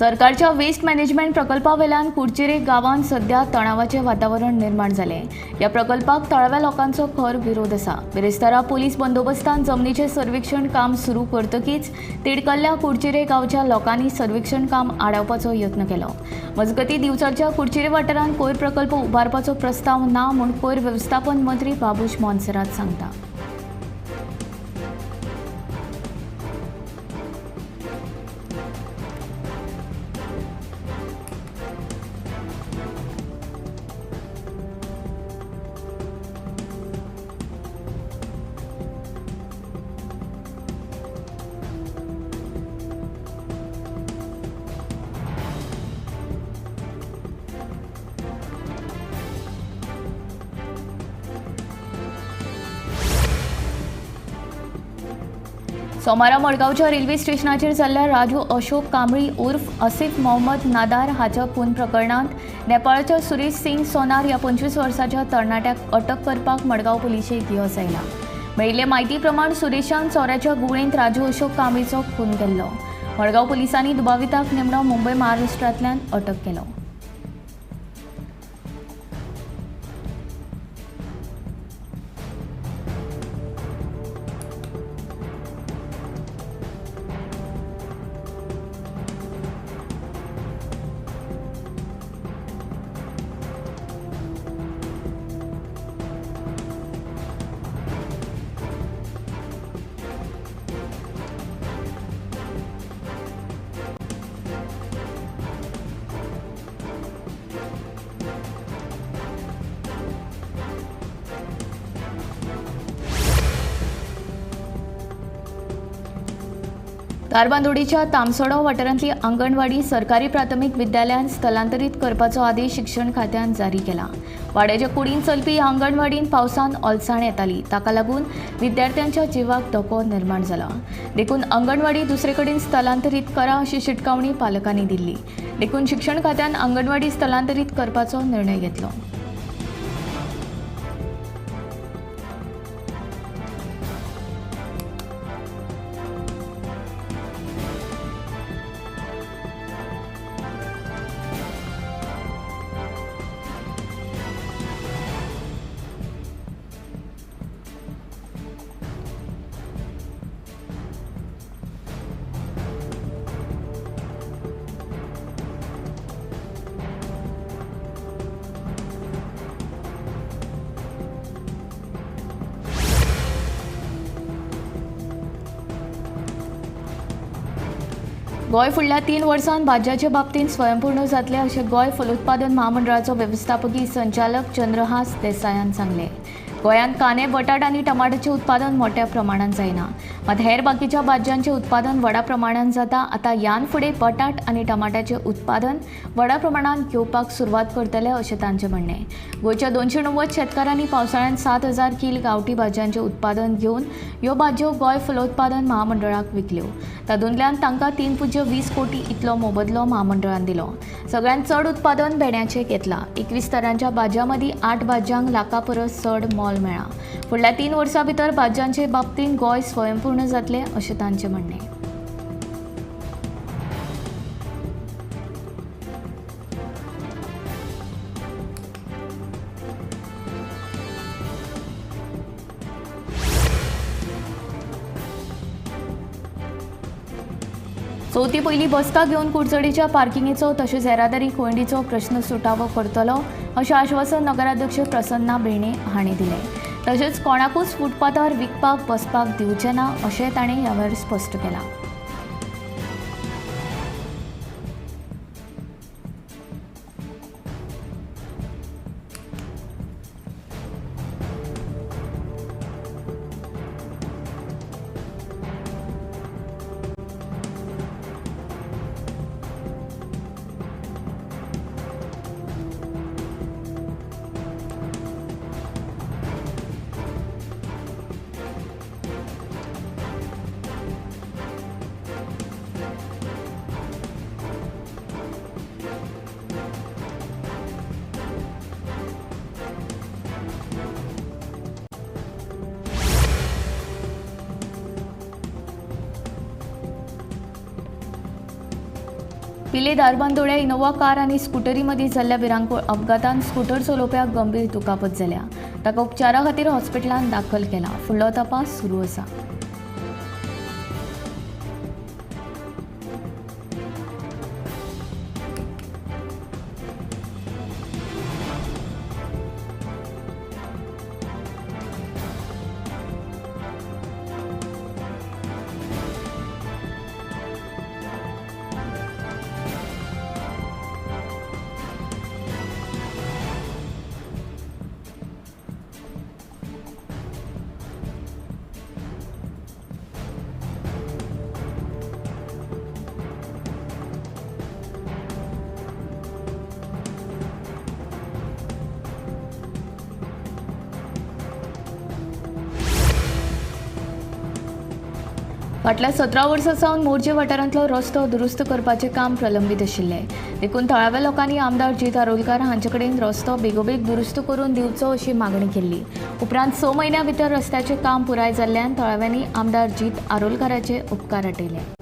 सरकारच्या waste management प्रकल्पावेल्यान Kudchire गांवांत सध्या तणावाचें वातावरण निर्माण जालें. ह्या प्रकल्पाक थळाव्या लोकांचो खर विरोध आसा. बिरेस्तारा पोलीस बंदोबस्तान जमनीचें सर्वेक्षण काम सुरू करतकीच तिडकल्ल्या कुडचिरे गांवच्या लोकांनी सर्वेक्षण काम आडावपाचो यत्न केलो. मजगतीं दिवचलच्या कुडचिरे वाठारांत कोयर प्रकल्प उबारपाचो प्रस्ताव ना म्हूण कोयर वेवस्थापन मंत्री बाबूश मोन्सेरात सांगता. सोमारा मडगांवच्या रेल्वे स्टेशनाचेर जाल्ल्या राजू अशोक कांबळी उर्फ आसिफ मोहम्मद नादार हाच्या खून प्रकरणांत नेपाळच्या सुरेश सिंग सोनार ह्या 25 वर्साच्या तरणाट्याक अटक करपाक मडगांव पुलिशेक यस आयला. मेळिल्ले म्हायती प्रमाण सुरेशान चोऱ्याच्या गुळेंत राजू अशोक कांबळीचो खून केल्लो. मडगांव पुलिसांनी दुबाविताक निमणो मुंबय महाराष्ट्रांतल्यान अटक केलो. धारबांदोडेच्या तामसोडो वाठारांतली अंगणवाडी सरकारी प्राथमीक विद्यालयांत स्थलांतरीत करपाचो आदेश शिक्षण खात्यान जारी केला. वाड्याच्या कुडीन चलपी ह्या अंगणवाडीन पावसान ओलसाण येताली, ताका लागून विद्यार्थ्यांच्या जिवाक धोको निर्माण जाला. देखून अंगणवाडी दुसरे कडेन स्थलांतरीत करा अशी शिटकावणी पालकांनी दिल्ली. देखून शिक्षण खात्यान अंगणवाडी स्थलांतरीत करपाचो निर्णय घेतलो. गोंय फुडल्या 3 वर्सांत भाजयाचे बाबतींत स्वयंपूर्ण जातले अशें गोंय फलोत्पादन महामंडळाचो वेवस्थापकी संचालक चंद्रहास देसायान सांगलें. गोंयांत कांदे, बटाट आनी टमाट्याचें उत्पादन मोठ्या प्रमाणांत जायना, मात हेर बाकीच्या भाजयांचें उत्पादन व्हडा प्रमाणांत जाता. आतां ह्यान फुडें बटाट आनी टमाट्याचें उत्पादन व्हडा प्रमाणांत घेवपाक सुरवात करतले अशें तांचें म्हणणें. गोंयच्या 290 शेतकारांनी पावसाळ्यांत 7,000 कील गांवठी भाजयांचें उत्पादन घेवन ह्यो भाजयो गोंय फलोत्पादन महामंडळाक विकल्यो. तातूंतल्यान तांकां 3.20 कोटी इतलो मोबदलो महामंडळान दिलो. सगळ्यांत चड उत्पादन भेंड्याचें घेतलां. 21 तरांच्या भाजयां मदीं 8 भाजयांक लाखा परस चड मोल मेळ्ळां. फुडल्या 3 वर्सां भितर भाजयांचे बाबतींत गोंय स्वयंपूर्ण जातलें अशें तांचें म्हणणें. चवथी पयली बसका घेवन कुडचडेच्या पार्किंगेचो तशेंच येरादारी कोंयडीचो प्रश्न सुटावो करतलो अशें आश्वासन नगराध्यक्ष प्रसन्ना बेणे हांणी दिलें. तशेंच कोणाकूच फुटपाथार विकपाक बसपाक दिवचें ना अशें ताणें ह्या वेळार स्पश्ट केलां. पिले धारबांदोड्या इनोव्हा कार आनी स्कुटरी मदीं जाल्ल्या भिरांकूळ अपघातान स्कुटर चलोवप्याक गंभीर दुखापत जाल्या. ताका उपचारा खातीर हॉस्पिटलांत दाखल केला. फुडलो तपास सुरू आसा. फाटल्या 17 वर्सां सावन मोरजे वाठारांतलो रस्तो दुरुस्त करपाचें काम प्रलंबीत आशिल्लें. देखून थळाव्या लोकांनी आमदार जीत आरोलकार हांचे कडेन रस्तो बेगोबेग दुरुस्त करून दिवचो अशी मागणी केल्ली. उपरांत 6 म्हयन्यां भितर रस्त्याचें काम पुराय जाल्ल्यान थळाव्यांनी आमदार जीत आरोलकाराचे उपकार आटयले.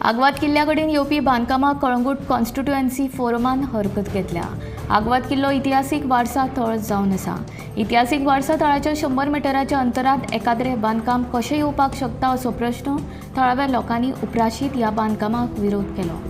आगवाद किल्ल्या कडेन येवपी बांदकामाक कळंगूट कॉन्स्टिट्युएन्सी फोरमान हरकत घेतल्या. आगवाद किल्लो इतिहासीक वारसा थळ जावन आसा. इतिहासीक वारसा थळाच्या 100 मिटराच्या अंतरांत एकाद्रें बांदकाम कशें येवपाक शकता असो प्रश्न थळाव्या लोकांनी उप्राशीत ह्या बांदकामाक विरोध केलो.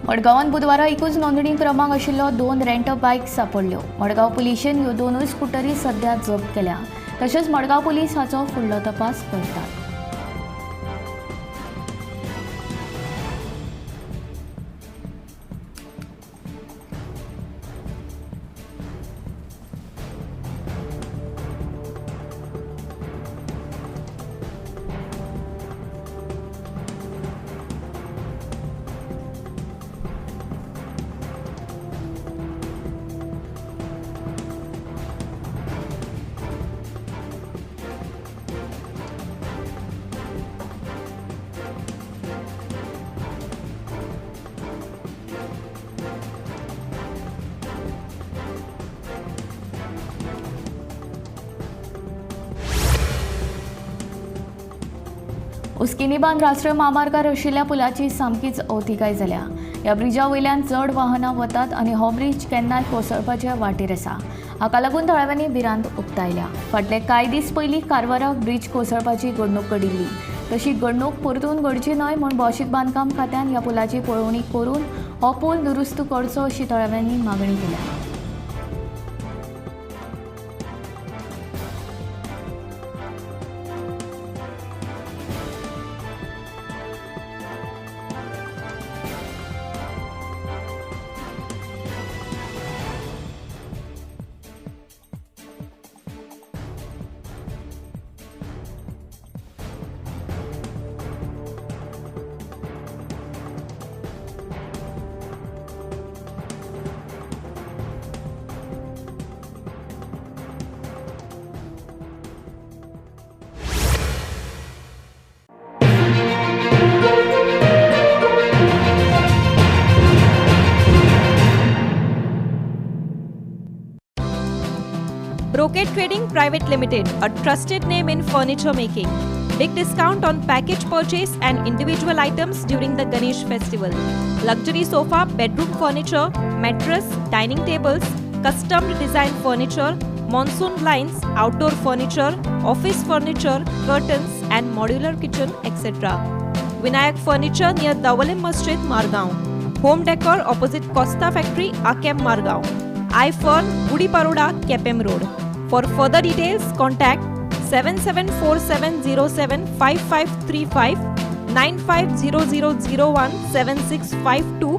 मडगांवांत बुधवारा एकूच नोंदणी क्रमांक आशिल्लो 2 रेंट बायक सापडल्यो. मडगांव पुलिशेन ह्यो दोनूय स्कुटरी सध्या जप्त केल्या. तशेंच मडगांव पुलीस हाचो फुडलो तपास करतात. उस्किनीबांद राष्ट्रीय म्हामार्गार आशिल्ल्या पुलाची सामकीच अवतिकाय जाल्या. ह्या ब्रिजा वयल्यान चड वाहनां वतात आनी हो ब्रिज केन्नाय कोसळपाचे वाटेर आसा. हाका लागून थळाव्यांनी भिरांत उक्तायल्या. फाटले कांय दीस पयलीं कारवाराक ब्रिज कोसळपाची घडणूक घडिल्ली. तशी घडणूक परतून घडची न्हय म्हूण भौशीक बांदकाम खात्यान ह्या पुलाची पळोवणी करून हो पूल दुरुस्त करचो अशी थळाव्यांनी मागणी केल्या. Brocade Trading Private Limited, a trusted name in furniture making. Big discount on package purchase and individual items during the Ganesh festival. Luxury sofa, bedroom furniture, mattress, dining tables, custom design furniture, monsoon blinds, outdoor furniture, office furniture, curtains and modular kitchen, etc. Vinayak Furniture near Davalim Masjid, Margao. Home Decor opposite Costa Factory, Akem, Margao. iFern, Gudi Paroda, Kepem Road. For further details, contact 7747075535, 9500017652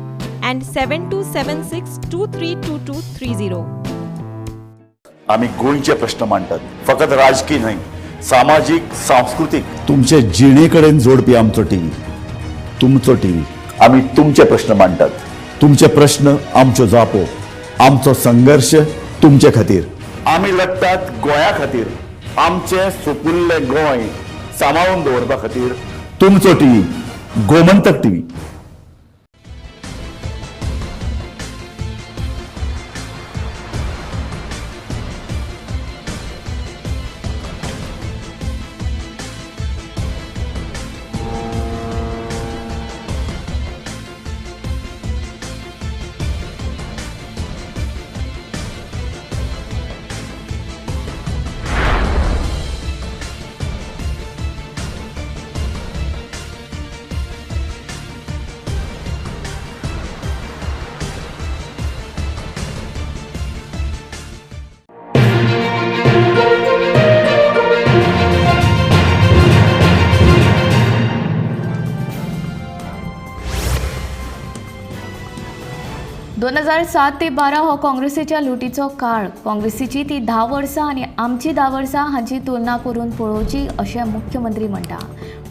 and 7276232230. आमी गोंयचे प्रश्न मांडटात, फकत राजकीय न्हय, सामाजीक, सांस्कृतीक, तुमचे जिणे कडेन जोडपी आमचो टीव्ही, तुमचो टीव्ही. आमी तुमचे प्रश्न मांडटात, तुमचे प्रश्न आमच्यो जापो, आमचो संघर्श तुमचे खातीर. आमी लडटात गोंया खातीर, आमचें सुपुल्लें गोंय सांबाळून दवरपा खातीर. तुमचो टीव्ही, गोमंतक टीव्ही. 2007 ते 12 हो काँग्रेसीच्या लुटीचो काळ. काँग्रेसीची ती 10 वर्सां आनी आमची 10 वर्सां हांची तुलना करून पळोवची अशें मुख्यमंत्री म्हणटा.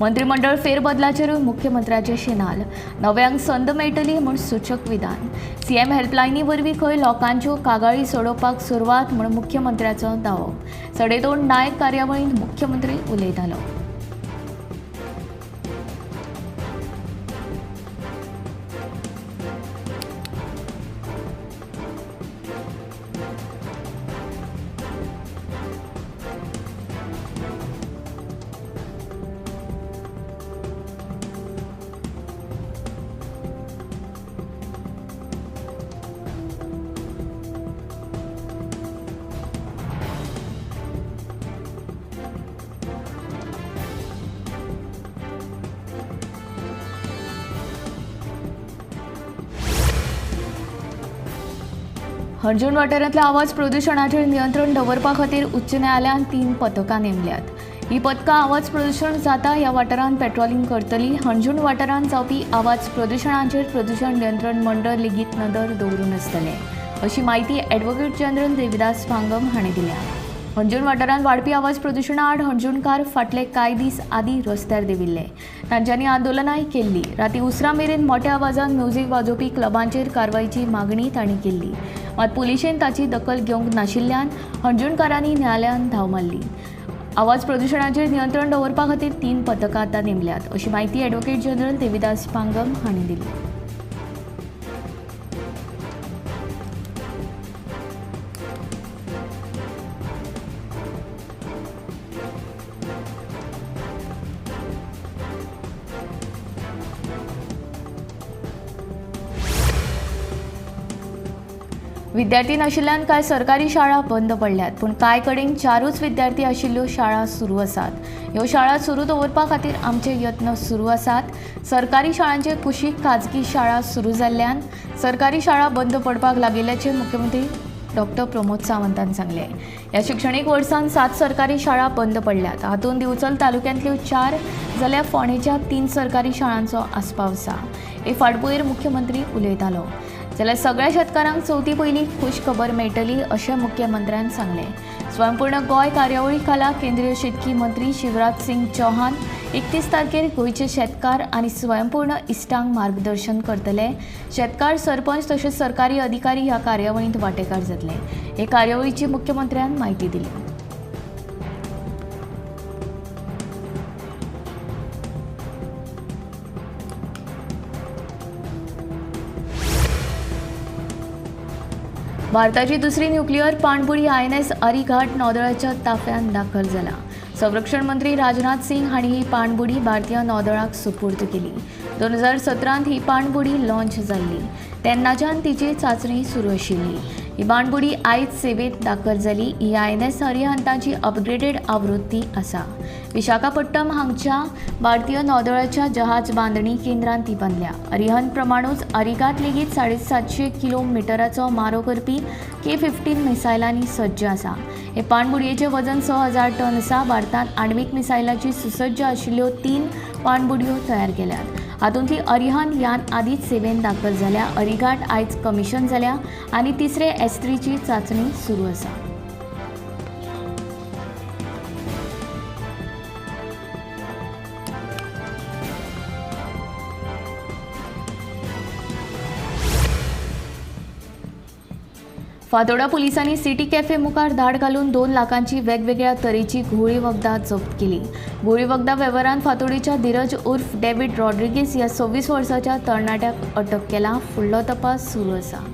मंत्रीमंडळ फेरबदलाचेरूय मुख्यमंत्र्याचे शिनाल. नव्यांक संद मेळटली म्हूण सूचक विधान. सीएम हेल्पलायनी वरवीं खंय लोकांच्यो कागाळी सोडोवपाक सुरवात म्हूण मुख्यमंत्र्याचो दावो. 2.5 नायक कार्यावळींत मुख्यमंत्री उलयतालो. हणजूण वाठारांतल्या आवाज प्रदुशणाचेर नियंत्रण दवरपा खातीर उच्च न्यायालयान 3 पथकां नेमल्यात. ही पथकां आवाज प्रदुशण जाता ह्या वाठारांत पेट्रोलिंग करतली. हणजूण वाठारांत जावपी आवाज प्रदुशणाचेर प्रदुशण नियंत्रण मंडळ लेगीत नदर दवरून आसतलें अशी म्हायती ॲडव्होकेट जनरल देविदास पांगम हांणी दिल्या. हणजूण वाठारांत वाडपी आवाज प्रदुशणा आड हणजूणकार फाटले कांय दीस आदीं रस्त्यार देंविल्ले. तांच्यांनी आंदोलनांय केल्ली. राती उसरां मेरेन मोट्या आवाजान म्युझीक वाजोवपी क्लबांचेर कारवायची मागणी तांणी केल्ली. मात पुलिशेन ताची दखल घेवंक नाशिल्ल्यान हणजूणकारांनी न्यायालयांत धांव मारली. आवाज प्रदुशणाचेर नियंत्रण दवरपा खातीर 3 पथकां आतां नेमल्यात अशी म्हायती ॲडव्होकेट जनरल देविदास पांगम हांणी दिली. विद्यार्थी नाशिल्ल्यान कांय सरकारी शाळा बंद पडल्यात, पूण कांय कडेन 4 विद्यार्थी आशिल्ल्यो शाळा सुरू आसात. ह्यो शाळा सुरू दवरपा खातीर आमचे यत्न सुरू आसात. सरकारी शाळांचे कुशीक खाजगी शाळा सुरू जाल्ल्यान सरकारी शाळा बंद पडपाक लागिल्ल्याचें मुख्यमंत्री डॉक्टर प्रमोद सावंतान सांगलें. ह्या शिक्षणीक वर्सान 7 सरकारी शाळा बंद पडल्यात. हातूंत दिवचल तालुक्यांतल्यो 4 जाल्यार फोंडेच्या 3 सरकारी शाळांचो आस्पाव आसा. हे फाटभुंयेर मुख्यमंत्री उलयतालो. जाल्यार सगळ्या शेतकारांक चवथी पयलीं खूश खबर मेळटली अशें मुख्यमंत्र्यान सांगलें. स्वयंपूर्ण गोंय कार्यावळी खाला केंद्रीय शेतकी मंत्री शिवराज सिंग चौहान 31 तारखेर गोंयचे शेतकार आनी स्वयंपूर्ण इश्टांक मार्गदर्शन करतले. शेतकार, सरपंच तशेंच सरकारी अधिकारी ह्या कार्यावळींत वांटेकार जातले. हे कार्यावळीची मुख्यमंत्र्यान म्हायती दिली. भारताची दुसरी न्युक्लियर पाणबुडी आयएनएस अरिघाट नौदळाच्या ताफ्यांत दाखल जाला. संरक्षण मंत्री राजनाथ सिंग हांणी ही पाणबुडी भारतीय नौदळाक सुपूर्द केली. 2017 ही पाणबुडी लॉंच जाल्ली तेन्नाच्यान तिची चांचणी सुरू आशिल्ली. ही पाणबुडी आयज सेवेंत दाखल जाली. ही आयएनएस अरिहंताची अपग्रेडेड आवृत्ती आसा. विशाखापट्टम हांगच्या भारतीय नौदळाच्या जहाज बांदणी केंद्रान ती बांदल्या. अरिहंत प्रमाणूच अरिघाट लेगीत 750 किलोमिटराचो मारो करपी K-15 मिसायलांनी सज्ज आसा. हे पाणबुडयेचें वजन 6000 टन आसा. भारतान आण्वीक मिसायलाची सुसज्ज आशिल्ल्यो 3 पाणबुडयो तयार केल्यात. हातूंतली अरिहंत यान आदींच सेवेन दाखल जाल्या. अरिघाट आयज कमिशन जाल्या आनी तिसरे S-3ची चांचणी सुरू आसा. फातोडा पुलिसांनी सिटी कॅफे मुखार धाड घालून 2 लाखांची वेगवेगळ्या तरेची घुंवळी वखदां जप्त केली. घुंवळी वखदां वेव्हारान फातोडेच्या धीरज उर्फ डेव्हिड रॉड्रिगीस ह्या 26 वर्साच्या तरणाट्याक अटक केला. फुडलो तपास सुरू आसा.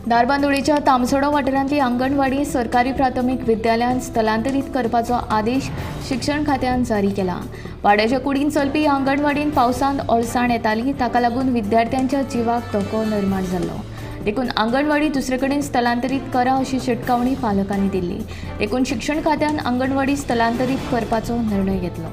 धारबांदोडेच्या तामसोडो वाठारांतली अंगणवाडी सरकारी प्राथमीक विद्यालयांत स्थलांतरीत करपाचो आदेश शिक्षण खात्यान जारी केला. वाड्याच्या कुडीन चलपी अंगणवाडीन पावसांत ओलसाण येताली, ताका लागून विद्यार्थ्यांच्या जिवाक धोको निर्माण जाल्लो. देखून अंगणवाडी दुसरे कडेन स्थलांतरीत करा अशी शिटकावणी पालकांनी दिल्ली. देखून शिक्षण खात्यान अंगणवाडी स्थलांतरीत करपाचो निर्णय घेतलो.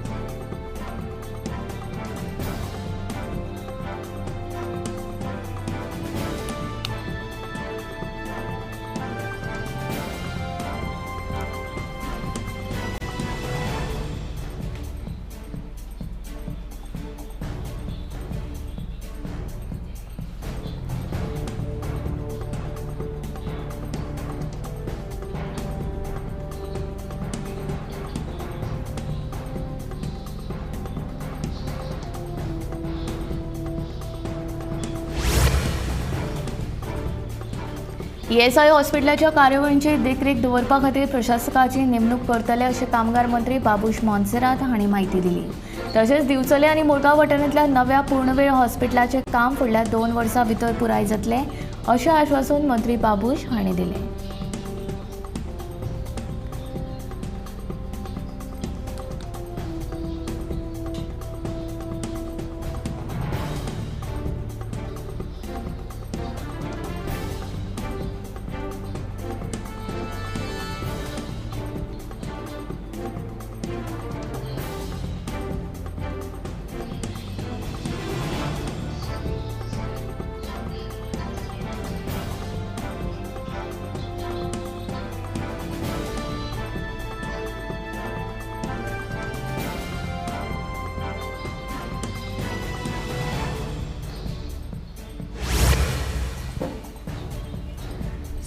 ईएसआय हॉस्पिटलाच्या कार्यावळींचेर देखरेख दवरपा खातीर प्रशासकाची नेमणूक करतले अशें कामगार मंत्री बाबूश मोन्सेरात हांणी म्हायती दिली. तशेंच दिवचले आनी मुरगांव वाठारांतल्या नव्या पूर्णवेळ हॉस्पिटलाचें काम फुडल्या 2 वर्सां भितर पुराय जातलें अशें आश्वासन मंत्री बाबूश हांणी दिलें.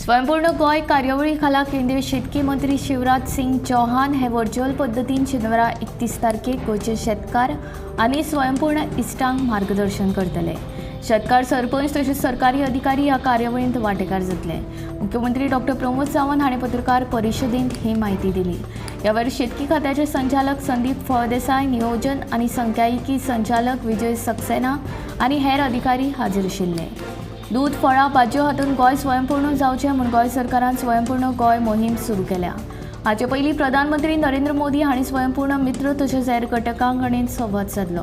स्वयंपूर्ण गोंय कार्यावळी खाला केंद्रीय शेतकी मंत्री शिवराज सिंग चौहान हे व्हर्च्युअल पद्दतीन शेनवारा 31 तारखेक गोंयचे शेतकार आनी स्वयंपूर्ण इश्टांक मार्गदर्शन करतले. शेतकार, सरपंच तशेंच सरकारी अधिकारी ह्या कार्यावळींत वांटेकार जातले. मुख्यमंत्री डॉक्टर प्रमोद सावंत हांणी पत्रकार परिशदेंत ही म्हायती दिली. ह्या वेळार शेतकी खात्याचे संचालक संदीप फळदेसाय, नियोजन आनी संख्यायिकी संचालक विजय सक्सेना आनी हेर अधिकारी हाजीर आशिल्ले. दूद, फळां, भाजयो हातूंत गोंय स्वयंपूर्ण जावचें म्हूण गोंय सरकारान स्वयंपूर्ण गोंय मोहीम सुरू केल्या. हाचे पयलीं प्रधानमंत्री नरेंद्र मोदी हांणी स्वयंपूर्ण मित्र तशेंच हेर घटकां कडेन संवाद सादलो.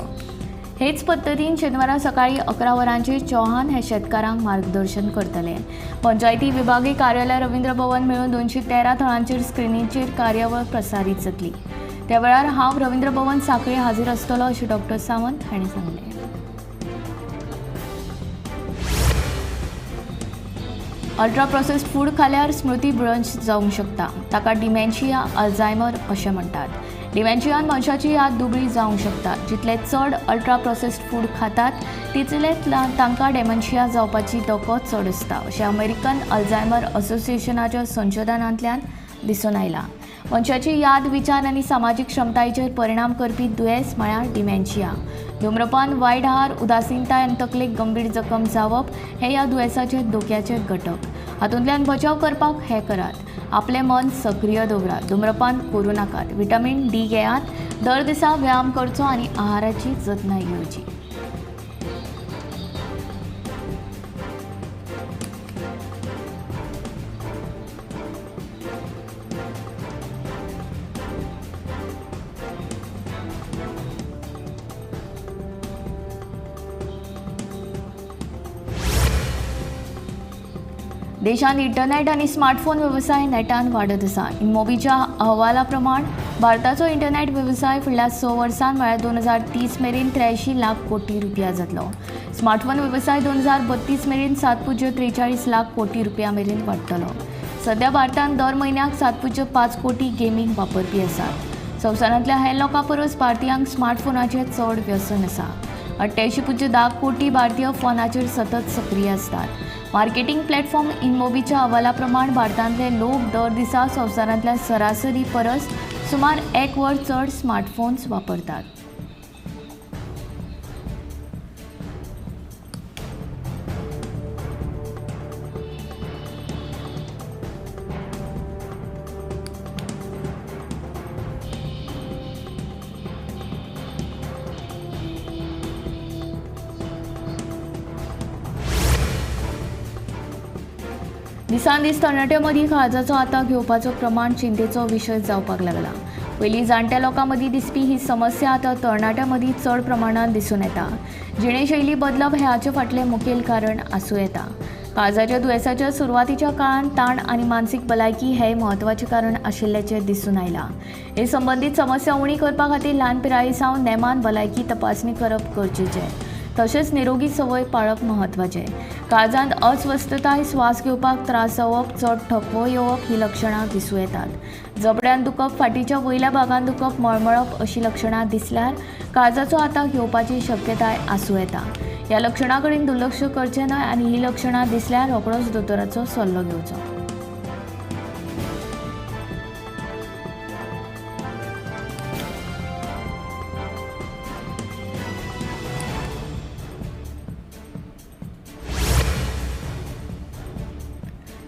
हेच पद्दतीन शेनवारा सकाळीं 11 वरांचेर चौहान हे शेतकारांक मार्गदर्शन करतले. पंचायती विभागीय कार्यालय रवींद्र भवन मेळून 213 थळांचेर स्क्रिनीचेर कार्यावळ प्रसारीत जातली. त्या वेळार हांव रवींद्र भवन सांखळे हाजीर आसतलो अशें डॉक्टर सावंत हांणी सांगलें. अल्ट्रा प्रोसेस्ड फूड खाल्यार स्मृती भ्रंश जावंक शकता. ताका डिमेन्शिया, अल्झायमर अशें म्हणटात. डिमेन्शियान मनशाची याद दुबळी जावंक शकता. जितले चड अल्ट्रा प्रोसेस्ड फूड खातात तितलेच तांकां डेमेन्शिया जावपाची धोको चड आसता अशें अमेरिकन अल्झायमर असोसिएशनाच्या संशोधनांतल्यान दिसून आयलां. मनशाची याद, विचार आनी सामाजीक क्षमतायेचेर परिणाम करपी दुयेंस म्हळ्यार डिमेन्शिया. धूम्रपान, वायट आहार, उदासीनताय आनी तकलेक गंभीर जखम जावप हे ह्या दुयेंसाचे धोक्याचे घटक. हातूंतल्यान बचाव करपाक हें करात. आपलें मन सक्रीय दवरात. धूम्रपान करूं नाकात. विटामीन डी घेयात. दर दिसा व्यायाम करचो आनी आहाराची जतनाय घेवची. देशांत इंटरनॅट आनी स्मार्टफोन वेवसाय नेटान वाडत आसा. इनमोबीच्या अहवाला प्रमाण भारताचो इंटरनॅट वेवसाय फुडल्या 6 वर्सांत म्हळ्यार 2030 मेरेन 83 लाख कोटी रुपया जातलो. स्मार्टफोन वेवसाय 2032 मेरेन 7.43 लाख कोटी रुपया मेरेन वाडटलो. सध्या भारतांत दर म्हयन्याक 7.5 कोटी गेमींग वापरपी आसात. संवसारांतल्या हेर लोकां परस भारतीयांक स्मार्टफोनाचें चड व्यसन आसा. 88.10 कोटी भारतीय फोनाचेर सतत सक्रीय आसतात. मार्केटिंग प्लॅटफॉर्म इनमोबीच्या अहवाला प्रमाण भारतांतले लोक दर दिसा संवसारांतल्या सरासरी परस सुमार 1 वर चड स्मार्टफोन्स वापरतात. दिसान दीस तरणाट्यां मदीं काळजाचो आताक घेवपाचो प्रमाण चिंतेचो विशय जावपाक लागला. पयलीं जाणट्या लोकां मदीं दिसपी ही समस्या आतां तरणाट्यां मदीं चड प्रमाणांत दिसून येता. जिणेशैली बदलप हें हाचे फाटलें मुखेल कारण आसूं येता. काळजाच्या दुयेंसाच्या सुरवातीच्या काळांत ताण आनी मानसीक भलायकी हें म्हत्वाचें कारण आशिल्ल्याचें दिसून आयलां. हे संबंदीत समस्या उणी करपा खातीर ल्हान पिराये सावन नेमान भलायकी तपासणी करप गरजेचें. तशेंच निरोगी संवय पाळप म्हत्वाचें. काळजांत अस्वस्थताय, श्वास घेवपाक त्रास जावप, चड थकवो येवप ही लक्षणां दिसूं येतात. जबड्यान दुखप, फाटीच्या वयल्या भागान दुखप, मळमळप अशी लक्षणां दिसल्यार काळजाचो आताक येवपाची शक्यताय आसूं येता. ह्या लक्षणां कडेन दुर्लक्ष करचें न्हय आनी ही लक्षणां दिसल्यार रोखडोच दोतोराचो सल्लो घेवचो.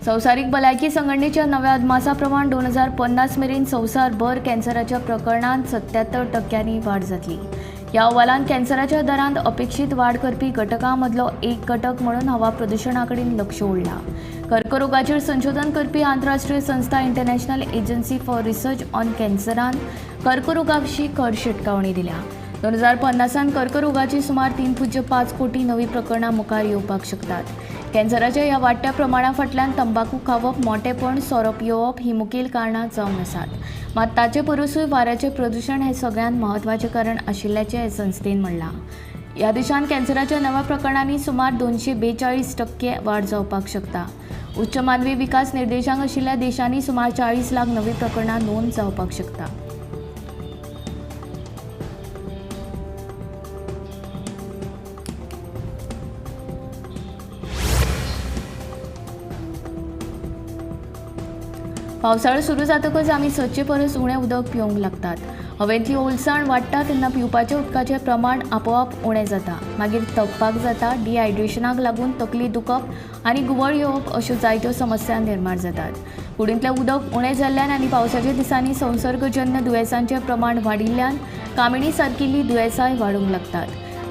संवसारीक भलायकी संघटनेच्या नव्या अदमासा प्रमाण 2050 मेरेन संवसारभर कॅन्सराच्या प्रकरणांत 77% वाड जातली. ह्या अहवालांत कॅन्सराच्या दरांत अपेक्षीत वाड करपी घटकां मदलो एक घटक म्हणून हवा प्रदुशणा कडेन लक्ष ओडलां. कर्करोगाचेर संशोधन करपी आंतरराष्ट्रीय संस्था international agency for research on कॅन्सरान कर्करोगा विशीं खर शिटकावणी दिल्या. 2050 कर्करोगाची सुमार 3.5 कोटी नवी प्रकरणां मुखार येवपाक शकतात. कॅन्सराच्या ह्या वाडट्या प्रमाणा फाटल्यान तंबाकू खावप, मोटेपण, सोरो पियोवप ही मुखेल कारणां जावन आसात. मात ताचे परसूय वाऱ्याचें प्रदुशण हें सगळ्यांत म्हत्वाचें कारण आशिल्ल्याचें हे संस्थेन म्हणलां. ह्या देशांत कॅन्सराच्या नव्या प्रकरणांनी सुमार 242% वाड जावपाक शकता. उच्च मानवी विकास निर्देशांक आशिल्ल्या देशांनी सुमार 40 लाख नवीं प्रकरणां नोंद जावपाक शकता. पावसाळो सुरू जातकच आमी सदचे परस उणें उदक पिवंक लागतात. हवेंतली ओलसाण वाडटा तेन्ना पिवपाच्या उदकाचें प्रमाण आपोआप उणें जाता. मागीर थकपाक जाता. डिहायड्रेशनाक लागून तकली दुखप आनी घुंवळ येवप अश्यो जायत्यो समस्या निर्माण जातात. कुडींतलें उदक उणें जाल्ल्यान आनी पावसाच्या दिसांनी संसर्गजन्य दुयेंसांचें प्रमाण वाडिल्ल्यान कामिणी सारकिल्लीं दुयेंसांय वाडूंक लागतात.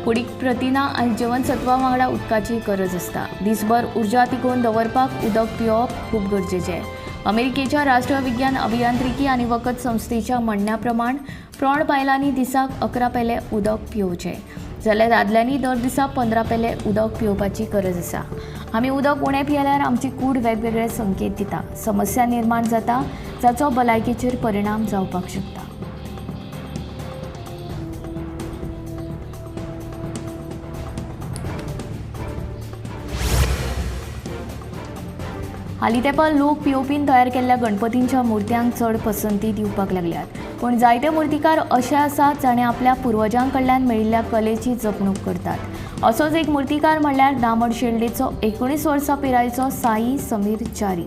कुडीक प्रथिनां आनी जीवनसत्वां वांगडा उदकाची गरज आसता. दिसभर उर्जा तिगोवन दवरपाक उदक पिवप खूब गरजेचें. अमेरिकेच्या राष्ट्रीय विज्ञान अभियांत्रिकी आनी वखद संस्थेच्या म्हणण्या प्रमाण प्रौढ बायलांनी दिसाक 11 पेले उदक पिवचें, जाल्यार दादल्यांनी दर दिसा 15 पेले उदक पिवपाची गरज आसा. आमी उदक उणें पियेल्यार आमची कूड वेगवेगळे संकेत दिता, समस्या निर्माण जाता जाचो भलायकेचेर परिणाम जावपाक शकता. हालीं तेंपार लोक पीओपीन तयार केल्ल्या गणपतींच्या मुर्त्यांक चड पसंती दिवपाक लागल्यात, पूण जायते मुर्तीकार अशे आसात जाणें आपल्या पुर्वजां कडल्यान मेळिल्ल्या कलेची जपणूक करतात. असोच एक मुर्तीकार म्हणल्यार दामण शेल्डेचो 19 वर्सां पिरायेचो साई समीर च्यारी.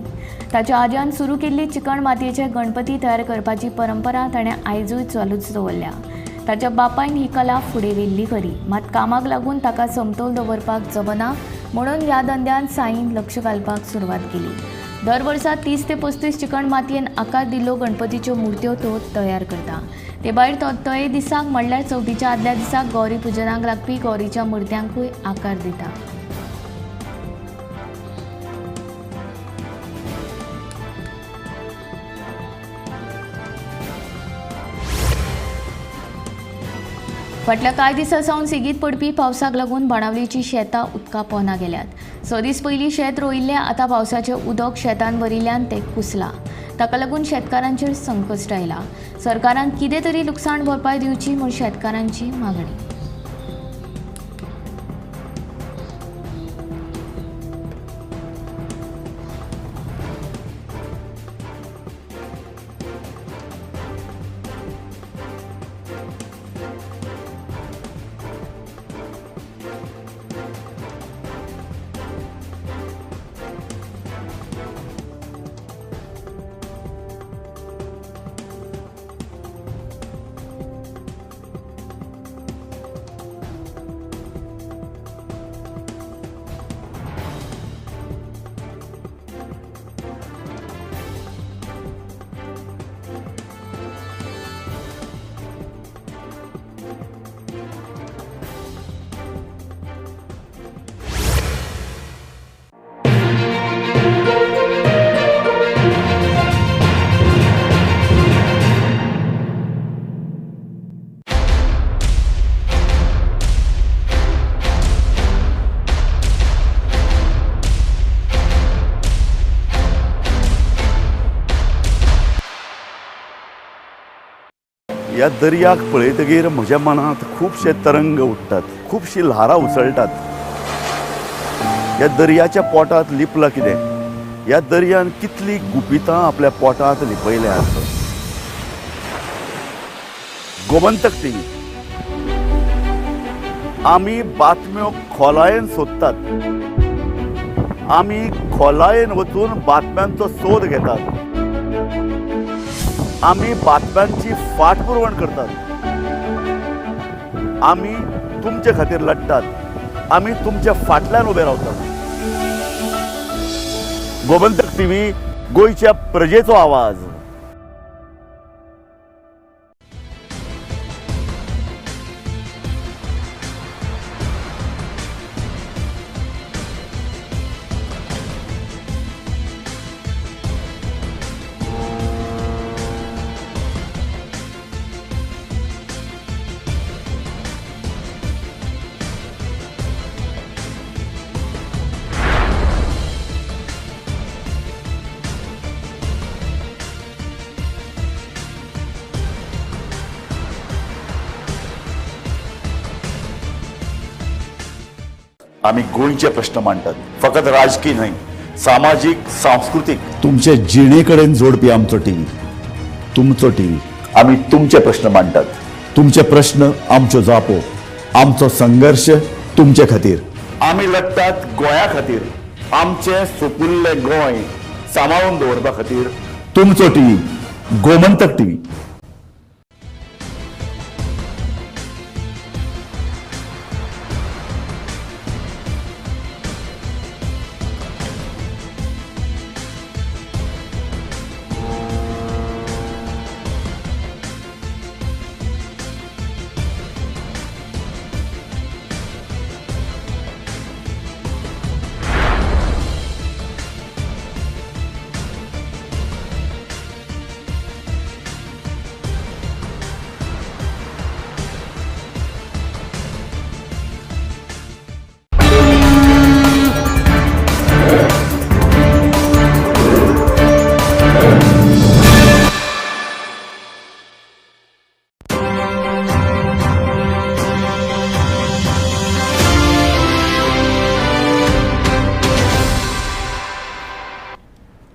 ताच्या आज्यान सुरू केल्ली चिकण मातयेचे गणपती तयार करपाची परंपरा ताणें आयजूय चालूच दवरल्या. ताच्या बापायन ही कला फुडें व्हेल्ली खरी, मात कामाक लागून ताका समतोल दवरपाक जमना म्हणून ह्या धंद्यांत साईन लक्ष घालपाक सुरवात केली. दर वर्सा 30 ते 35 चिकण मातयेन आकार दिल्ल्यो गणपतीच्यो मुर्त्यो तो तयार करता. ते भायर तो तये दिसाक म्हणल्यार चवथीच्या आदल्या दिसाक गौरी पुजनाक लागपी गौरीच्या मुर्त्यांकूय आकार दिता. फाटल्या कांय दिसां सावन सेगीत पडपी पावसाक लागून बाणावलीची शेतां उदका पोंदा गेल्यात. 6 दीस पयलीं शेत रोयिल्लें, आतां पावसाचें उदक शेतान भरिल्ल्यान तें कुसलां. ताका लागून शेतकारांचेर संकश्ट आयलां. सरकारान कितें तरी लुकसाण भरपाय दिवची म्हूण शेतकारांची मागणी. ह्या दर्याक पळयतगीर म्हज्या मनांत खुबशे तरंग उठ्ठात, खुबशीं ल्हारां उसळटात. ह्या दर्याच्या पोटांत लिपलां कितें? ह्या दर्यान कितलीं गुपितां आपल्या पोटांत लिपयल्यांत. गोमंतक टीव्ही आमी बातम्यो खोलायेन सोदतात, आमी खोलायेन वचून बातम्यांचो सोद घेतात, आमी बातम्यांची फाटपुरवण करतात, आमी तुमचे खातीर लढतात, आमी तुमच्या फाटल्यान उबे रावतात. गोमंतक टीव्ही, गोंयच्या प्रजेचो आवाज. आमी गोंयचे प्रश्न मांडटात, फकत राजकीय न्हय, सामाजीक, सांस्कृतीक, तुमचे जिणे कडेन जोडपी आमचो टीव्ही, तुमचो टीव्ही. आमी तुमचे प्रश्न मांडटात, तुमचे प्रश्न आमच्यो जापो, आमचो संघर्श तुमचे खातीर. आमी लढटात गोंया खातीर, आमचें सोपुल्लें गोंय सांबाळून दवरपा खातीर. तुमचो टीव्ही, गोमंतक टीव्ही.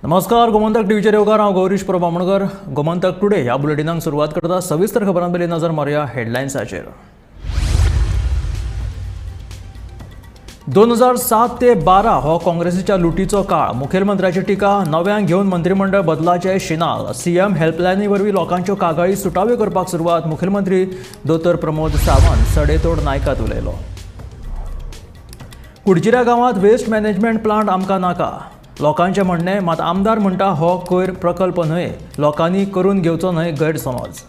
नमस्कार, गोमंतक टीव्हीचेर येवकार. हांव गौरीश प्रभू आमोणकर. गोमंतक टुडे ह्या बुलेटिनाक सुरवात करता. सविस्तर खबरां पयलीं नजर मारुया हेडलायन्साचेर. 2007 ते 12 हो काँग्रेसीच्या लुटीचो काळ. मुखेलमंत्र्याची टिका. नव्यांक घेवन मंत्रिमंडळ बदलाचे शिनाल. सीएम हेल्पलायनी वरवीं लोकांच्यो कागाळी सुटाव्यो करपाक सुरवात. मुखेलमंत्री दोतोर प्रमोद सावंत सडेतोड नायकात उलयलो. कुडचिऱ्या गांवांत वेस्ट मॅनेजमेंट प्लांट आमकां नाका, लोकांचें म्हणणें. मात आमदार म्हणटा हो कोयर प्रकल्प न्हय, लोकांनी करून घेवचो न्हय गैरसमज.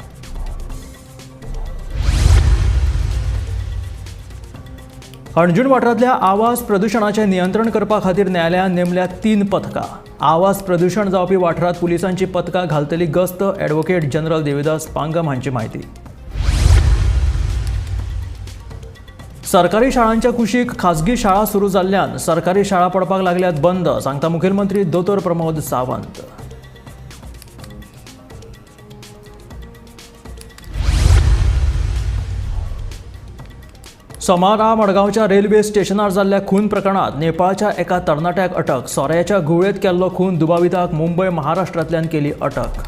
हणजूण वाठारांतल्या आवाज प्रदुशणाचें नियंत्रण करपा खातीर न्यायालयान नेमल्या 3 पथकां. आवाज प्रदुशण जावपी वाठारांत पुलिसांची पथकां घालतली गस्त. ॲडव्होकेट जनरल देविदास पांगम हांची म्हायती. सरकारी शाळांच्या कुशीक खाजगी शाळा सुरू जाल्ल्यान सरकारी शाळा पडपाक लागल्यात बंद, सांगता मुखेलमंत्री दोतोर प्रमोद सावंत. सोमारा मडगांवच्या रेल्वे स्टेशनार जाल्ल्या खून प्रकरणात नेपाळच्या एका तरणाट्याक अटक. सोऱ्याच्या घुंवळेंत केल्लो खून दुबाविताक मुंबय महाराष्ट्रांतल्यान केली अटक.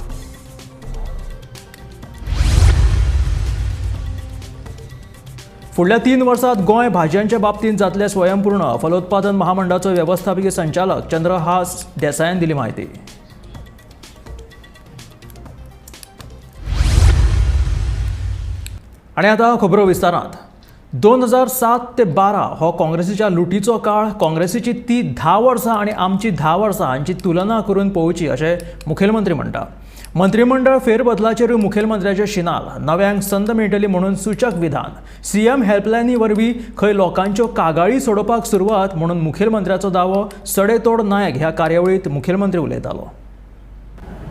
फुडल्या 3 वर्सात गोंय भाजयांच्या बाबतींत जातलें स्वयंपूर्ण. फलोत्पादन महामंडळाचो वेवस्थापकीय संचालक चंद्रहास देसायान दिली म्हायती. आनी आतां खबरो विस्तारांत. 2007 ते 12 हो काँग्रेसीच्या लुटीचो काळ. काँग्रेसीची ती 10 वर्सां आनी आमची 10 वर्सां हांची तुलना करून पळोवची अशें मुखेलमंत्री म्हणटा. मंत्रिमंडळ फेरबदलाचेरूय मुखेलमंत्र्याचे शिनाल. नव्यांक संद मेळटली म्हणून सूचक विधान. सीएम हेल्पलायनी वरवीं खंय लोकांच्यो कागाळी सोडोवपाक सुरवात म्हणून मुखेलमंत्र्याचो दावो. सडेतोड नायक ह्या कार्यावळींत मुखेलमंत्री उलयतालो.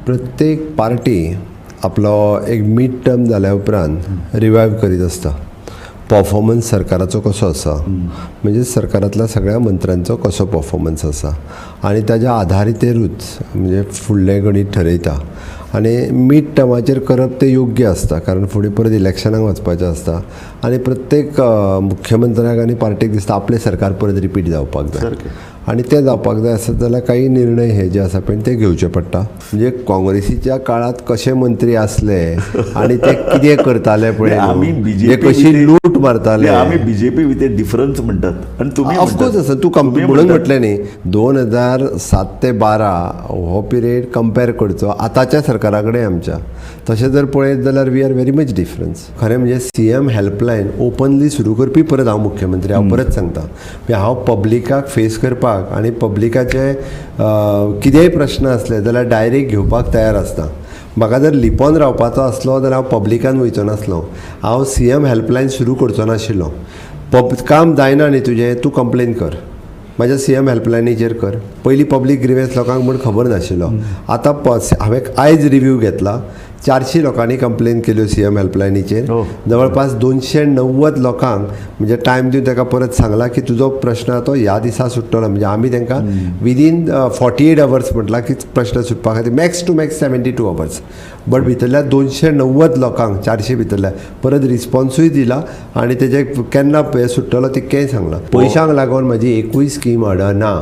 प्रत्येक पार्टी आपलो एक मिड टर्म जाल्या उपरांत रिवायव करीत आसता. परफॉर्मन्स सरकाराचो कसो आसा, म्हणजे सरकारांतल्या सगळ्या मंत्र्यांचो कसो परफॉर्मन्स आसा आनी ताज्या आधारितेरूच म्हणजे फुडलें गणीत ठरयता. आनी मिड टर्माचेर करप तें योग्य आसता, कारण फुडें परत इलेक्शनाक वचपाचें आसता आनी प्रत्येक मुख्यमंत्र्याक आनी पार्टीक दिसता आपलें सरकार परत रिपीट जावपाक जाय आनी तें जावपाक जाय आसत जाल्यार काही निर्णय हे जे आसा पळय ते घेवचे पडटा. म्हणजे काँग्रेसीच्या काळांत कशे मंत्री आसले आनी ते कितें करताले पळय, आमी कशी लूट मारताले. आमी बीजेपी विथ डिफरन्स म्हणटात आनी तुमी ऑफकोर्स आसा. तूं म्हणून म्हटलें न्ही 2007 ते 12 हो पिरियड कंपेर करचो आतांच्या सरकारा कडेन आमच्या. तशें जर पळयत जाल्यार we are very much difference. खरें म्हणजे सीएम हेल्पलायन ओपनली सुरू करपी परत हांव मुख्यमंत्री. हांव परत सांगता, हांव पब्लिकाक फेस करपाक आनी पब्लिकाचे कितेंय प्रश्न आसले जाल्यार डायरेक्ट घेवपाक तयार आसता. म्हाका जर लिपोन रावपाचो आसलो जाल्यार हांव पब्लिकान वयचो नासलो, हांव सीएम हेल्पलायन सुरू करचो नाशिल्लो. काम जायना न्ही तुजें, तूं कंप्लेन कर म्हाज्या सीएम हेल्पलायनीचेर कर. पयलीं पब्लीक ग्रिवेन्स लोकांक म्हूण खबर नाशिल्लो. आतां हांवें आयज रिव्यू घेतला, 400 लोकांनी कंप्लेन केल्यो सीएम हेल्पलायनीचेर. जवळपास 290 लोकांक म्हणजे टायम दिवन ताका परत सांगला की तुजो प्रश्न तो ह्या दिसा सुट्टलो. म्हणजे आमी तांकां विदीन 48 अवर्स म्हटलां की प्रश्न सुटपा खातीर max to max 72 hours. But भितरल्या 290 लोकांक 400 भितरल्या परत रिस्पॉन्सूय दिला आनी तेजे केन्ना हें सुट्टलो तितकेंय सांगलां. पयशांक लागून म्हजी एकूय स्कीम अडना.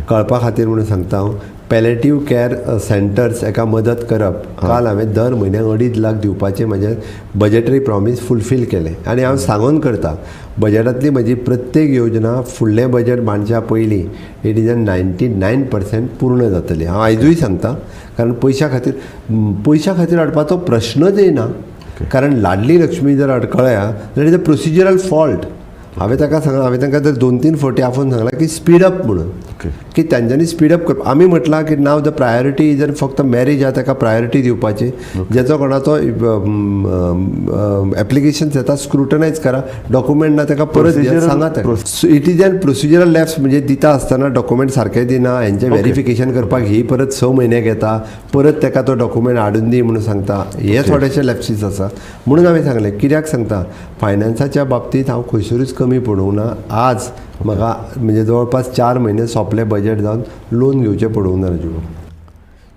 कळपा खातीर म्हणून सांगता हांव, पॅलेटीव कॅर सेंटर्स एका मदत करप. काल हांवें दर म्हयन्याक 2.5 लाख दिवपाचें म्हजें बजेटरी प्रॉमीस फुलफील केलें आनी हांव सांगून करता बजेटांतली म्हजी प्रत्येक योजना फुडलें बजेट मांडच्या पयलीं it is an 99% पूर्ण जातली. हांव आयजूय सांगता, कारण पयशां खातीर अडपाचो प्रश्नच येना. कारण लाडली लक्ष्मी जर अडकळ्या जाल्यार is a procedural fault. हांवें ताका सांगलां, हांवें तांकां जर 2-3 फावटी आफोवन सांगलां की स्पीड अप म्हणून, की तांच्यांनी स्पीड अप करप. आमी म्हटलां की नाव the priority जर फक्त मॅरेज आहा ताका प्रायोरिटी दिवपाची, जेचो कोणाचो एप्लिकेशन्स येता स्क्रुटनायज करा, डॉक्युमेंट ना ताका परत सांगा. It is an procedural lapse. म्हणजे दिता आसतना डॉक्युमेंट सारकें दिना, हेंचें वेरिफिकेशन करपाक ही परत 6 म्हयने घेता, परत ताका तो डॉक्युमेंट हाडून दी म्हणून सांगता. हे थोडेशे लॅप्सीस आसा म्हणून हांवें सांगलें. कित्याक सांगता, फायनान्साच्या बाबतींत हांव खंयसरूच कमी पडूंक ना. आज म्हाका म्हणजे जवळपास 4 म्हयने सोंपले बजेट जावन लोन घेवचें पडूंक ना. राजू,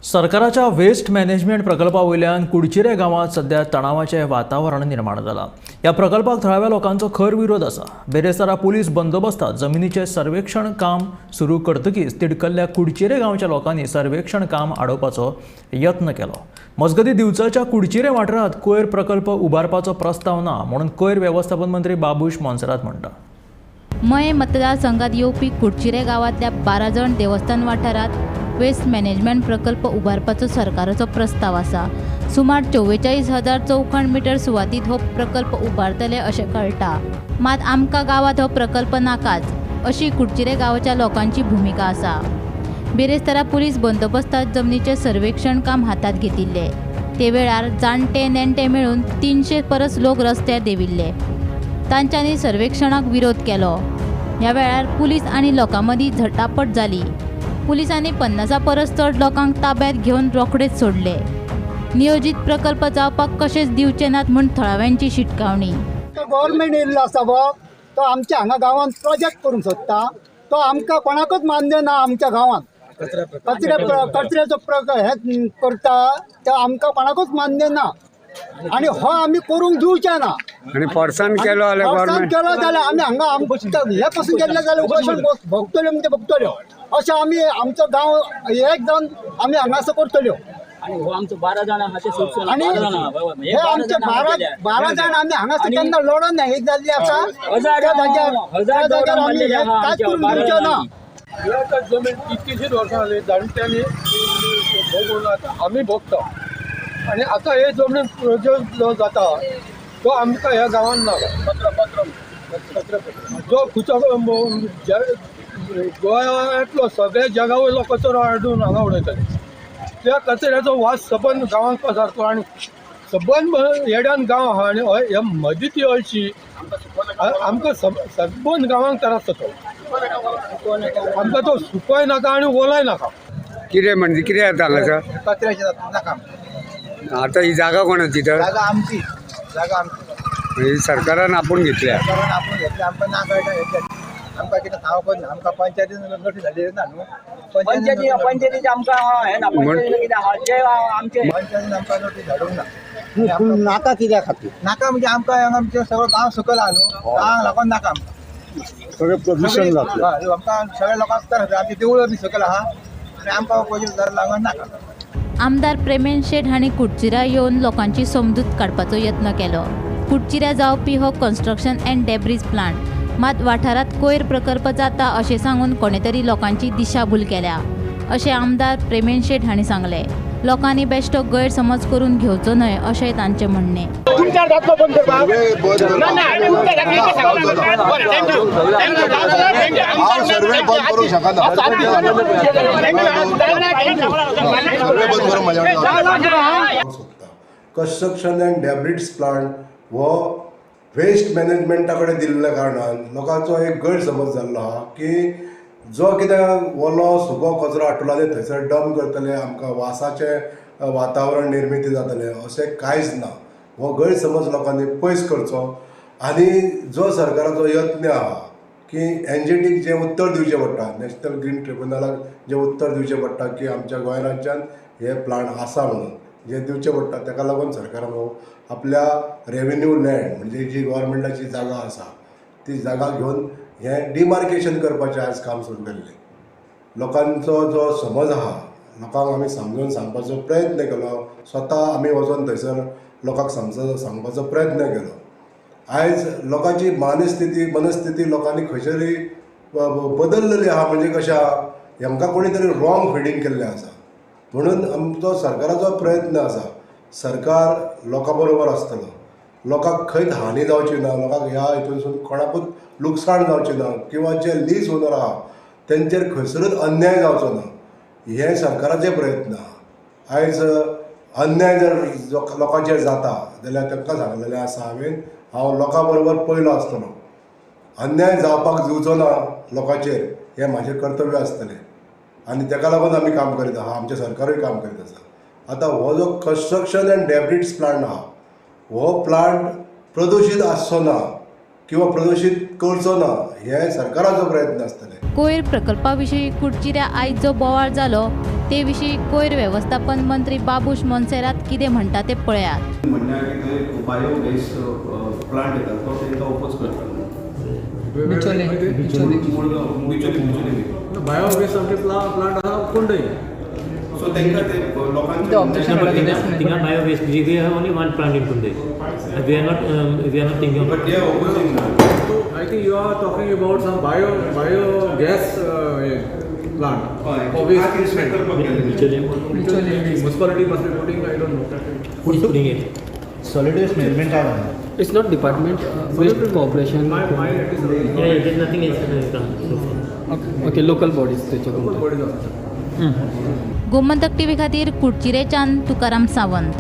सरकाराच्या वेस्ट मॅनेजमेंट प्रकल्पा वयल्यान कुडचिरे गांवांत सध्या तणावाचें वातावरण निर्माण जालां. ह्या प्रकल्पाक थळाव्या लोकांचो खर विरोध आसा. बेरेस्तारा पुलीस बंदोबस्तांत जमिनीचें सर्वेक्षण काम सुरू करतकीच तिडकल्ल्या कुडचिरे गांवच्या लोकांनी सर्वेक्षण काम आडोवपाचो यत्न केलो. मजगतीं दिवचलच्या कुडचिरे वाठारांत कोयर प्रकल्प उबारपाचो प्रस्ताव ना म्हणून कोयर वेवस्थापन मंत्री बाबूश मोन्सेरात म्हणटा. मये मतदारसंघात येवपी कुडचिरे गांवांतल्या 12 जण देवस्थान वाठारांत वेस्ट मॅनेजमेंट प्रकल्प उबारपाचो सरकाराचो प्रस्ताव आसा. सुमार 44,000 चौखण मिटर सुवातीत हो प्रकल्प उबारतले अशें कळटा. मात आमकां गांवांत हो प्रकल्प नाकाच अशी कुडचिरे गांवाच्या लोकांची भुमिका आसा. बिरेस्तारा पुलीस बंदोबस्तांत जमनीचें सर्वेक्षण काम हातांत घेतिल्लें. ते वेळार जाणटे नेणटे मेळून 300 परस लोक रस्त्यार देंविल्ले. तांच्यांनी सर्वेक्षणाक विरोध केलो. ह्या वेळार पुलीस आनी लोकां मदीं झटापट जाली. पुलिसांनी 50 परस चड लोकांक ताब्यांत घेवन रोखडेच सोडले. नियोजीत प्रकल्प जावपाक कशेंच दिवचे नात म्हूण थळाव्यांची शिटकावणी. गव्हर्मेंट येयल्लो आसा बो तो आमच्या हांगा गांवांत प्रोजेक्ट करूंक सोदता. तो आमकां कोणाकूच मान्य ना. आमच्या गांवांत कचऱ्याचो हे करता ते आमकां कोणाकूच मान्य ना आनी हो आमी करूंक दिवचे ना. आनी फोर्सान केलो केलो जाल्यार आमी हांगा हे पसून केल्ले जाल्यार उपोशण भोगतल्यो म्हणजे भोगतल्यो अशें आमी आमचो गांव एक जावन आमी हांगासर करतल्यो. आनी हे आमचे 12 जाण आमी हांगासर केन्ना लडोन हे जाल्ले आसा. त्या जाग्यार आमी हे कांयच करूंक दिवचे ना. जमीन कितकीशीच वर्सां जाली जाणट्यांनी भोगून आतां आमी भोगता आनी आतां हे जमनीन प्रोजेक्ट जो जाता तो आमकां ह्या गांवांत नाका. जो खंयचो गोंयांतलो सगळ्या जगा वयलो कचरो हाडून हांगा उडयताले. त्या कचऱ्याचो वास सबंद गांवांत पसारतो आनी सबंद येड्यान गांव आहा आनी हे मदीं ती अळशी आमकां सबंद गांवांक त्रास जातो. आमकां तो सुकोय नाका आनी ओलाय नाका. कितें म्हणजे कितें जाता हांगासर? कचऱ्याचें नाका. आतां ही जागा कोणाची तर? जागा आमची. जागा आमची म्हणजे सरकारान आपूण घेतल्या. सरकारान आपूण घेतल्या. आमकां ना कळटा आमकां कितें खावप ना. आमकां पंचायतीन नोटीस धाडली ना न्हू. पंचायतीचे आमकां हें ना. पंचायतीन कितें पंचायतीन आमकां नोटीस धाडूंक ना. नाका कित्या खातीर नाका म्हणजे आमकां आमचें सगळो गांव सकयल आहा न्हू. गांवांक लागून नाका आमकां. सगळें प्रदूशण जातलें. आमकां सगळ्या लोकांक त्रास जाता. आमचीं देवळां बी सकयल आहा आनी आमकां पयशे लागून नाका. आमदार प्रेमेन शेट हांणी कुडचिऱ्या येवन लोकांची समजूत काडपाचो यत्न केलो. कुडचिऱ्या जावपी हो कन्स्ट्रक्शन अँड डेब्रीज प्लांट मात वाठारांत कोयर प्रकल्प जाता अशें सांगून कोणे तरी लोकांची दिशाभूल केल्या अशें आमदार प्रेमेन शेट हांणी सांगलें. लोकांनी बेश्टो गैरसमज करून घेवचो न्हय अशें तांचें म्हणणें. कन्स्ट्रक्शन अँड डेब्रिड्स प्लांट हो वेस्ट मॅनेजमेंटा कडेन दिल्ल्या कारणान लोकांचो एक गैरसमज जाल्लो आहा की जो कितें ओलो सुको कचरो हाडटलो आनी थंयसर डंप करतले, आमकां वासाचें वातावरण निर्मिती जातलें अशें कांयच ना. हो गैरसमज लोकांनी पयस करचो आनी जो सरकाराचो यत्न आहा की एनजीटीक जें उत्तर दिवचें पडटा, नॅशनल ग्रीन ट्रिब्युनलाक जें उत्तर दिवचें पडटा की आमच्या गोंय राज्यांत हे प्लांट आसा म्हणून जें दिवचें पडटा, ताका लागून सरकारान हो आपल्या रेवेन्यू लँड म्हणजे जी गव्हर्मेंटाची जागा आसा ती जागा घेवन हें डिमार्केशन करपाचें आज काम सुरू केल्लें. लोकांचो जो समज आहा लोकांक आमी समजून सांगपाचो प्रयत्न केलो. स्वता आमी वचोन थंयसर लोकांक सांगपाचो प्रयत्न केलो. आयज लोकांची मनस्थिती लोकांनी खंयसरी बदललेली आहा. म्हणजे कशें आहा, हेंकां कोणी तरी रॉंग फिडींग केल्लें आसा. म्हणून आमचो सरकाराचो प्रयत्न आसा, सरकार लोकां बरोबर आसतलो, लोकांक खंयच हानी जावची ना, लोकांक ह्या हितूनसून कोणाकूच लुकसाण जावचें ना किंवा जे लीज ओनर आहा तेंचेर खंयसरूच अन्याय जावचो ना, हे सरकाराचे प्रयत्न आहा. आयज अन्याय जर लोकांचेर जाता जाल्यार तांकां सांगलेलें आसा हांवें, हांव लोकां बरोबर पयलो आसतलो. अन्याय जावपाक दिवचो ना लोकांचेर हें म्हाजें कर्तव्य आसतलें आनी ताका लागून आमी काम करीत आहा, आमचें सरकारूय काम करीत आसा. आतां हो जो कन्स्ट्रक्शन अँड डेब्रिड्स प्लांट आहा हो प्लांट प्रदुशीत आसचो ना किंवा प्रदुशीत करचो ना हे सरकाराचो प्रयत्न आसतले. कोयर प्रकल्पा विशीं कुडचिऱ्या आयज जो बोवाळ जालो ते विशीं कोयर वेवस्थापन मंत्री बाबूश मोन्सेरात कितें म्हणटा तें पळयात. म्हणणें की थंय बायो वेस्ट प्लांट येता तो तांकां ओपोज करता. बायो वेस्ट आमचे प्लांट आसा कुंडय. सो तांकां ते लोकांचे थिंगा bio waste we have only one plant in Kundai. We are not thinking. But they are opposing. I think you are talking about some bio gas plant. Municipality must be putting, I don't know. Who is putting it? Solid waste management. It's not department, waste corporation. Yeah, there's nothing else come so far. Okay, local bodies. Local bodies also. Gomantak TV खातीर कुडचिरेच्यान तुकाराम सावंत.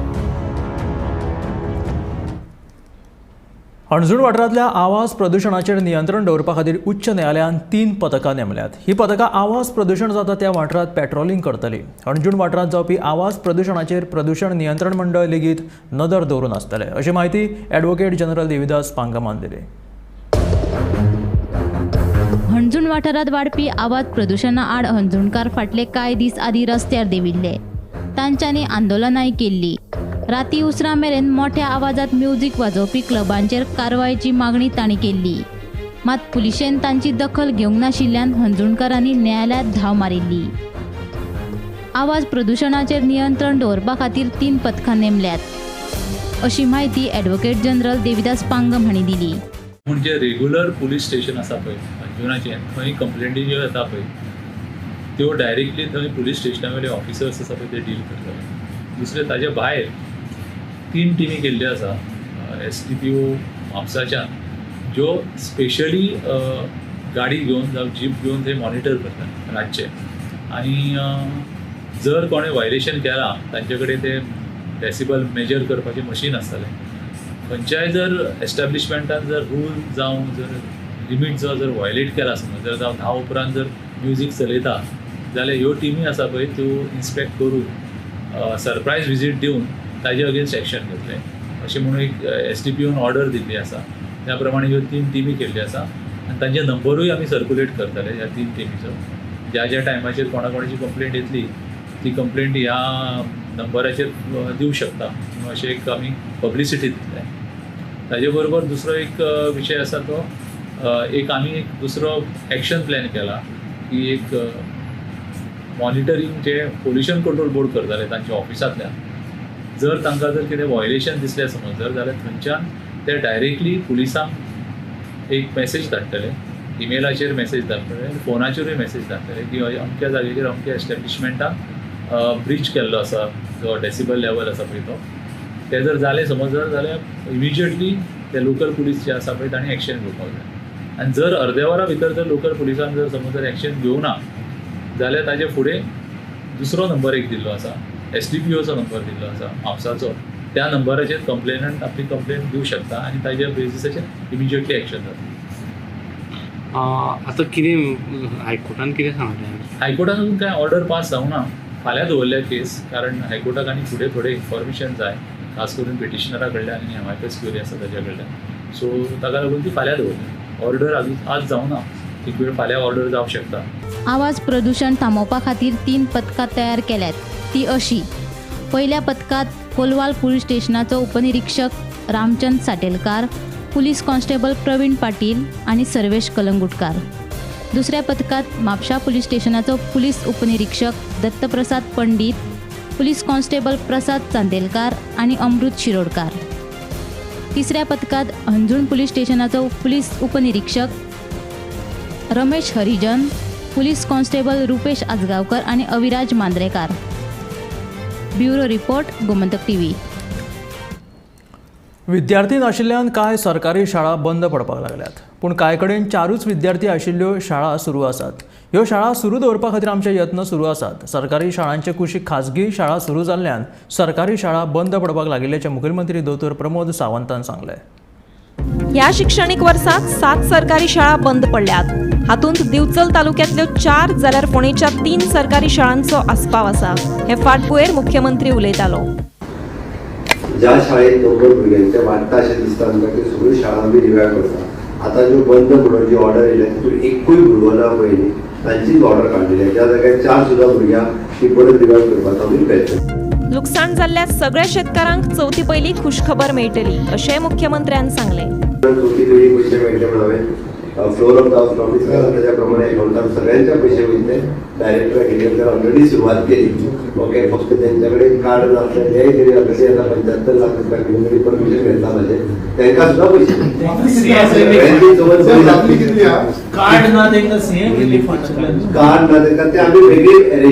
हणजूण वाठारांतल्या आवाज प्रदुशणाचेर नियंत्रण दवरपा खातीर उच्च न्यायालयान 3 पथकां नेमल्यात. ही पथकां आवाज प्रदुशण जाता त्या वाठारांत पेट्रोलिंग करतली. हणजूण वाठारांत जावपी आवाज प्रदुशणाचेर प्रदुशण नियंत्रण मंडळ लेगीत नदर दवरून आसतले, अशी म्हायती ॲडव्होकेट जनरल देविदास पांगमान दिली. हणजूण वाठारांत वाडपी आवाज प्रदुशणा आड हणजूणकार फाटले कांय दीस आदीं रस्त्यार देंविल्ले. तांच्यांनी आंदोलनांय केल्ली. राती उसरां मेरेन मोठ्या आवाजात म्युझिक वाजोवपी क्लबांचेर कारवायची मागणी तांणी केल्ली. मात पुलिशेन तांची दखल घेवंक नाशिल्ल्यान हणजूणकारांनी न्यायालयांत धांव मारिल्ली. आवाज प्रदुशणाचेर नियंत्रण दवरपा खातीर 3 पथकां नेमल्यात, अशी म्हायती ॲडव्होकेट जनरल देविदास पांगम हांणी दिली. पूण जे रेगुलर पुलीस स्टेशन आसा पळय हणजुणाचें, थंय कंप्लेंटी ज्यो येता पळय त्यो डायरेक्टली थंय पुलीस स्टेशना वयले ऑफिसर्स आसा पळय ते डील करतले. दुसरें ताजे भायर 3 टिमी केल्ल्यो आसा SDPO म्हापसाच्यान, ज्यो स्पेशली गाडी घेवन जावं जीप घेवन थंय मॉनिटर करतात रातचे, आनी जर कोणें व्हायलेशन केलां तांचे कडेन ते डेसिबल मेजर करपाचें मशीन आसतलें. खंयच्याय जर एस्टेब्लिशमेंटान जर रूल जावं जर लिमीट जो जर व्हायलेट केला समज जर जावं 10 उपरांत जर म्युजीक चलयता जाल्यार ह्यो टिमी आसा पळय त्यो इन्स्पेक्ट करून सरप्रायज विजीट दिवन ताजे अगेन्स्ट एक्शन घेतले अशें म्हणून एक SDPOन ऑर्डर दिल्ली आसा. त्या प्रमाणे ह्यो 3 टिमी केल्ल्यो आसा आनी तांचे नंबरूय आमी सर्कुलेट करतले. ह्या 3 टिमीचो ज्या ज्या टायमाचेर कोणा कोणाची कंप्लेंट येतली ती कंप्लेंट ह्या नंबराचेर दिवं शकता म्हणून अशें एक आमी पब्लिसिटी दितले. ताजे बरोबर दुसरो एक विशय आसा तो एक आमी एक दुसरो एक्शन प्लॅन केला की एक मॉनिटरींग जे पोल्युशन कंट्रोल बोर्ड करताले तांच्या ऑफिसांतल्यान जर तांकां जर कितें व्हायलेशन दिसलें समज जर जाल्यार थंयच्यान ते डायरेक्टली पुलिसांक एक मॅसेज धाडटले, इमेलाचेर मॅसेज धाडटले, फोनाचेरूय मॅसेज धाडटले की अमक्या जागेचेर अमक्या एस्टेब्लिशमेंटाक ब्रीच केल्लो आसा जो डेसिबल लेवल आसा पळय तो, ते जर जालें समज जर जाल्यार इमिजिएटली ते लोकल पुलीस जे आसा पळय तांणी एक्शन घेवपाक जाय. आनी जर अर्द्या वरा भितर जर लोकल पुलिसान जर समज जर एक्शन घेवना जाल्यार ताजे फुडें दुसरो नंबर एक दिल्लो आसा, SDPOचो नंबर दिल्लो आसा म्हापसाचो, त्या नंबराचेर कंप्लेनंट आपली कंप्लेन दिवं शकता आनी ताज्या बेजिसाचेर इमिजिएटली एक्शन जाता. आतां कितें हायकोर्टान कितें सांगलें? हायकोर्टान अजून कांय ऑर्डर पास जावना, फाल्यां दवरल्या केस, कारण हायकोर्टाक आनी फुडें थोडें इन्फॉर्मेशन जाय, खास करून पिटिशनरा कडल्यान आनी एमआयपीएस क्युरी आसा ताज्या कडल्यान. सो ताका लागून ती फाल्यां दवरल्या, ऑर्डर अजून आज जावना, एक वेळ फाल्यां ऑर्डर जावंक शकता. आवाज प्रदूशण थांबोवपा खातीर 3 पथकां तयार केल्यात, ती अशी. पयल्या पथकांत कोलवाल पुलीस स्टेशनाचो उपनिरीक्षक रामचंद साटेलकार, पुलीस कॉन्स्टेबल प्रवीण पाटील आनी सर्वेश कलंगुटकार. दुसऱ्या पथकांत म्हापशा पुलीस स्टेशनाचो पुलीस उपनिरीक्षक दत्तप्रसाद पंडीत, पुलीस कॉन्स्टेबल प्रसाद चांदेलकार आनी अमृत शिरोडकार. तिसऱ्या पथकांत हणजूण पुलीस स्टेशनाचो पुलीस उपनिरीक्षक रमेश हरिजन, पुलीस कॉन्स्टेबल रुपेश आजगांवकर आनी Aviraj Mandrekar. Bureau report, Gomantak TV. विद्यार्थी नाशिल्ल्यान कांय सरकारी शाळा बंद पडपाक लागल्यात, पूण कांय कडेन 4च विद्यार्थी आशिल्ल्यो शाळा सुरू आसात. ह्यो शाळा सुरू दवरपा खातीर आमचे यत्न सुरू आसात. सरकारी शाळांचे कुशीक खाजगी शाळा सुरू जाल्ल्यान सरकारी शाळा बंद पडपाक लागिल्ल्याचें मुखेलमंत्री दोतोर प्रमोद सावंतान सांगलें. ह्या शिक्षणीक वर्सात 7 सरकारी शाळा बंद पडल्यात. हातूंत दिवचल तालुक्यांतल्यो 4 जाल्यार फोंडेच्या 3 सरकारी शाळांचो आस्पाव आसा. हे फाटभुंयेर मुख्यमंत्री उलयतालो. ज्या शाळेत नंबर भुरग्यांचे वाडटा अशें दिसता आमकां की सगळ्यो शाळा आमी रिवायव करता. आतां ज्यो बंद म्हणून जी ऑर्डर येयल्या तितून एकूय भुरगो ना पयलीं, तांचीच ऑर्डर काडलेली. ज्या जाग्यार 4 सुद्दां भुरग्यांक ती परत रिवायव करपाचो आमी प्रयत्न. लुकसाण जाल्ल्या सगळ्या शेतकारांक चवथी पयली खुशखबर मेळटली अशेंय मुख्यमंत्र्यान सांगलें. चवथी पयलीं पयशे मेळटले म्हणून हांवें floor of the house promise केला. त्याच्या प्रमाणे अकाउंटान सगळ्यांच्या पयशे वयतले. डायरेक्टर घेतले, ऑलरेडी सुरवात केली. ओके, फक्त त्यांच्या कडेन कार्ड नासले तेय तरी ऑलरेडी आतां 75 लाख रुपया घेवन तरी परमिशन घेतला म्हाजें, तांकां सुद्दां पयशे. सगळ्यांची चवथ बरी जातली. कार्ड ना तांकां, सीएम रिलीफ फंडांतल्यान कार्ड ना तांकां, ते आमी वेगळी arrange.